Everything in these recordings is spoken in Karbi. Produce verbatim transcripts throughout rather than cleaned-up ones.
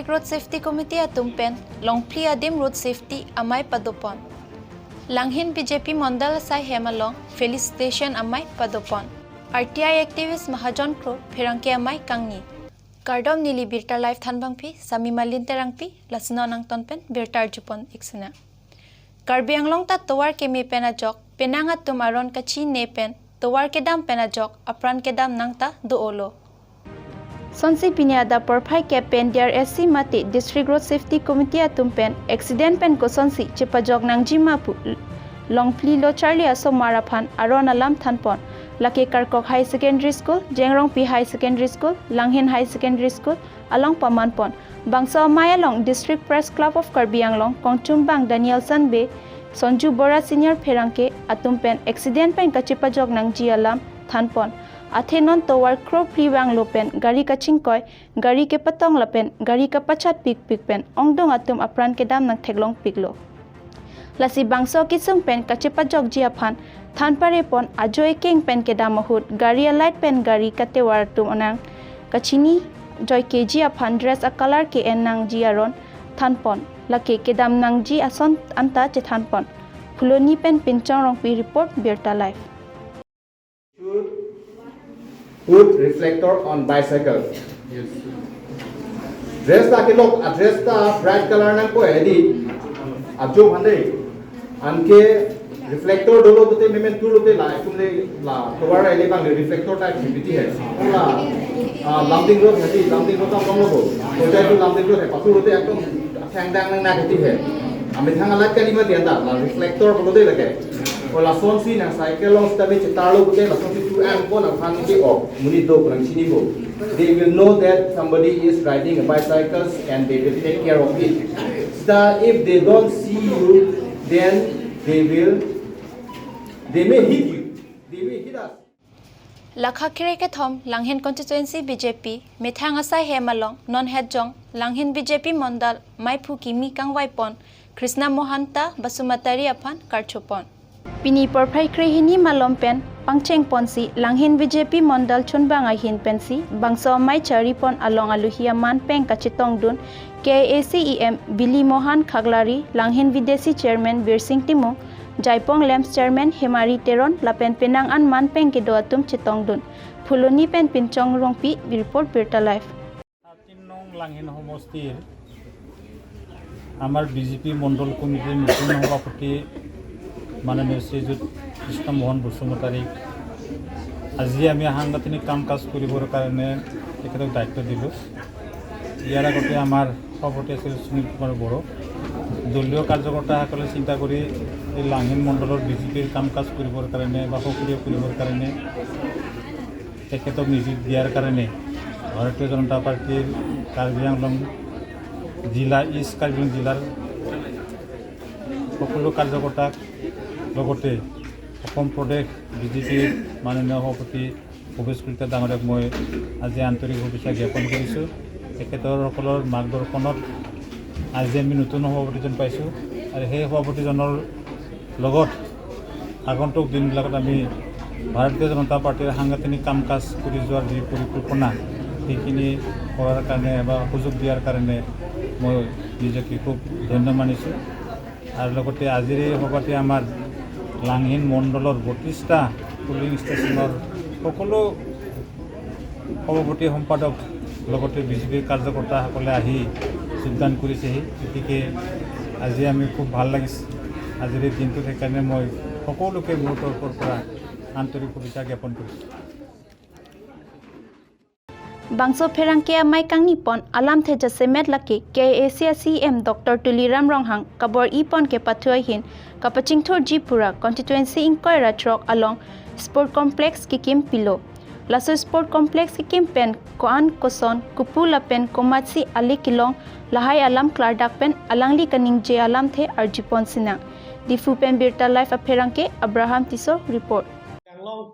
Road Safety Committee atum pen Longphli adim Road Safety amei padopon. Langhin B J P Mondal asai hem along Felicitation amei padopon. R T I activist Mahajon Kro pherangke amei kangni. Kardom, neli Birta Live thanbangpi Sami Malin Terangpi, lasi non angton pen birta arjupon ik sinang. Karbi Anglong ta tovar keme pen ajok, penang atum aron kachine pen, tovar kedam pen ajok, apran kedam nang ta do-olo. Sonsi pini adap porphai kep pen D R S C mate District Road Safety Committee atum pen accident pen kosonsi chepajok nangji ma pu Longphli lo charli asomar aphan aron alam thanpon. Lake Karkok High Secondary School, Jengrongpi High Secondary School, Langhin High Secondary School along pamanpon. Bangso amei along District Press Club of Karbi Anglong kongchumbang Danielson Bey, Sonju Bora senior pherangke atum pen accident pen kachepajok nangji alam thanpon. Athe non tovar kro phli vanglo pen gari kachingkoi, gari kepatong lapen gari kapachat pikpik pen ongdung atum apran kedam nangtheklong piklo. Lasi bangso kisung pen kachepajokji aphan than parepon, ajo ekeng pen kedam ahut gari alight pen gari katovar atum anang kachini joikeji aphan dress a-color ke-en nangji aron thanpon. Lake kedam nangji ason anta chethanpon. Phuloni pen Pinchong Rongpi report, Birta Live. Should put reflector on bicycle. Dress ta kelok, a dress ta bright color nangkoi hedi. Abjo bhande. Anke reflector dolo tote memen tu lote la, ekum le la, tovar le bang le reflector type P P T hai. La, ah, Lumding Road hedi, Lumding Road ta kong lo. Kojai tu Lumding Road hai, pasu lote ekdom thang dang nang nang hedi hai. Amethang alat kali ma dianta, la reflector bolo de lake. O lasonsi nang cycle along sita be chetarlo pute lasonsi tu ang ko nang phang ke ok, monit do nang chinipo. They will know that somebody is riding a bicycle and they will take care of it. Sita if they don't see you, then they will, they may hit you. They may hit us. Lakha kre kethom Langhin Constituency B J P methang asai hem along non hetjong Langhin B J P Mondal meiphu kimi kangvaipon Krishna Mohan ta Basumatary aphan karchopon. Pini porphai krehini malom pen pangchengponsi Langhin B J P Mondal chunbang ahin pensi bangso amei charipon along aluhi aman pen kachetongdun K A A C E M Bili Mohan Khaklari, Langhin V D C Chairman Birsing Timung, Jaipong Lamps Chairman Hemari Teron lapen penang an man pen kedo atum chetongdun. Phuloni pen Pinchong Rongpi report, Birta Live. Thirteen নং লাংহিন সমষ্টিৰ আমাৰ B J P মণ্ডল কমিটিৰ নতুন সভাপতি মাননীয় শ্ৰীযুত কৃষ্ণমোহন বসুমতাৰীক আজি আমি সাংগঠনিক কাম কাজ কৰিবৰ কাৰণে তেখেতক দায়িত্ব দিলোঁ। ইয়াৰ আগতে আমাৰ সভাপতি আছিল সুনীল কুমাৰ বড়ো। দলীয় কাৰ্যকৰ্তাসকলে চিন্তা কৰি এই লাংহিন মণ্ডলৰ বি জে পিৰ কাম কাজ কৰিবৰ কাৰণে বা সক্ৰিয় কৰিবৰ কাৰণে তেখেতক নিযুক্তি দিয়াৰ কাৰণে ভাৰতীয় জনতা পাৰ্টীৰ কাৰ্বি আংলং জিলা, ইষ্ট কাৰ্বি আংলং জিলাৰ সকলো কাৰ্যকৰ্তাক লগতে অসম প্ৰদেশ বি জে পিৰ মাননীয় সভাপতি ভৱেশ কলিতা ডাঙৰীয়াক মই আজি আন্তৰিক শুভেচ্ছা জ্ঞাপন কৰিছোঁ। তেখেতসকলৰ মাৰ্গদৰ্শনত আজি আমি নতুন সভাপতিজন পাইছোঁ আৰু সেই সভাপতিজনৰ লগত আগন্তুক দিনবিলাকত আমি ভাৰতীয় জনতা পাৰ্টীৰ সাংগঠনিক কাম কাজ কৰি যোৱাৰ যি পৰিকল্পনা, সেইখিনি কৰাৰ কাৰণে বা সুযোগ দিয়াৰ কাৰণে মই নিজকে খুব ধন্য মানিছোঁ। আৰু লগতে আজিৰ এই সভাতে আমাৰ লাংহিন মণ্ডলৰ বত্ৰিশটা পুলিং ষ্টেচনৰ সকলো সভাপতি সম্পাদক লগতে বি জে পিৰ কাৰ্যকৰ্তাসকলে আহি যোগদান কৰিছেহি। গতিকে আজি আমি খুব ভাল লাগিছে আজিৰ এই দিনটোত। সেইকাৰণে মই সকলোকে মোৰ তৰফৰ পৰা আন্তৰিক শুভেচ্ছা জ্ঞাপন কৰিছোঁ। Bangso pherangke amei kangnipon alamthe jasemet lake K A A C C E M Doctor Tuliram Ronghang kabor-ipon kepathu ahin kapachingthurji pura constituency ingkoi ra throk along sport complex kekim pilo. Laso sport complex kekim pen ko-an koson, kopu lapen komatsi ale kelong, lahai alam klardak pen alangli kaningje alamthe arjupon sinang. Diphu pen Birta Live apherangke Abraham Tisso report. Anglong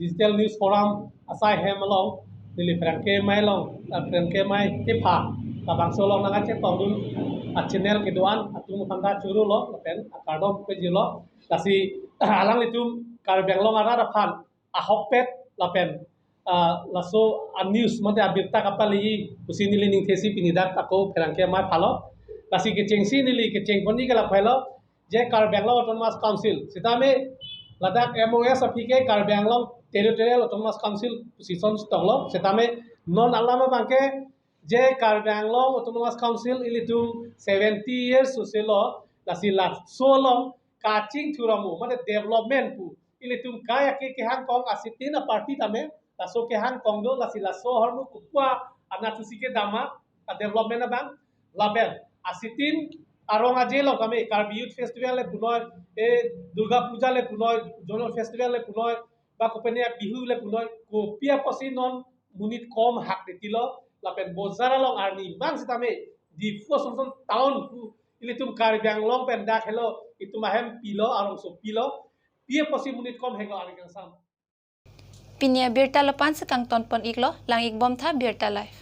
Digital News Forum asai hem along neli pherangke amei along, ah, pherangke amei kepha labangso along nangkachetongdun a-channel kedo-an atum aphanta choro lo lapen akardom pajirlo. Lasi alanglitum Karbi Anglong arat aphan ahokpet lapen ah, laso a-news mate abirta kapali pusi neli ningthesi pini dak ako pherangke amei phalo. Lasi kechengsi neli kecheng pon-i ke lapu helo, je Karbi Anglong Autonomous Council sitame ladak M O S aphi ke Karbi Anglong Territorial Autonomous Council pusi son stoklo, sitame non alam abangke je Karbi Anglong Autonomous Council ilitum seventy years suselo, lasi laso along kachingthur amo mate development pu ilitum kai ake kehang kong asitin a-party tame, laso kehang kong do, lasi laso ahormu kopi anatthu si kedam ma a-development abang. Lapen asitin arong aje along tame Karbi Youth Festival le punoi, e Durga Puja le punoi, Zonal Festival le punoi, ba kopine Bihu le punoi, kopi apotsi non monit kom hak detilo, lapen bojar along arni mang sitame Diphu Asonson town pu ilitum Karbi Anglong pen dak helo, itum ahem pilo, arongso pilo, pi apotsi monit kom heklo, arni kangsam. Pini abirta lapu-an si kangton pon-iklo, lang-ik bom tha Birta Live.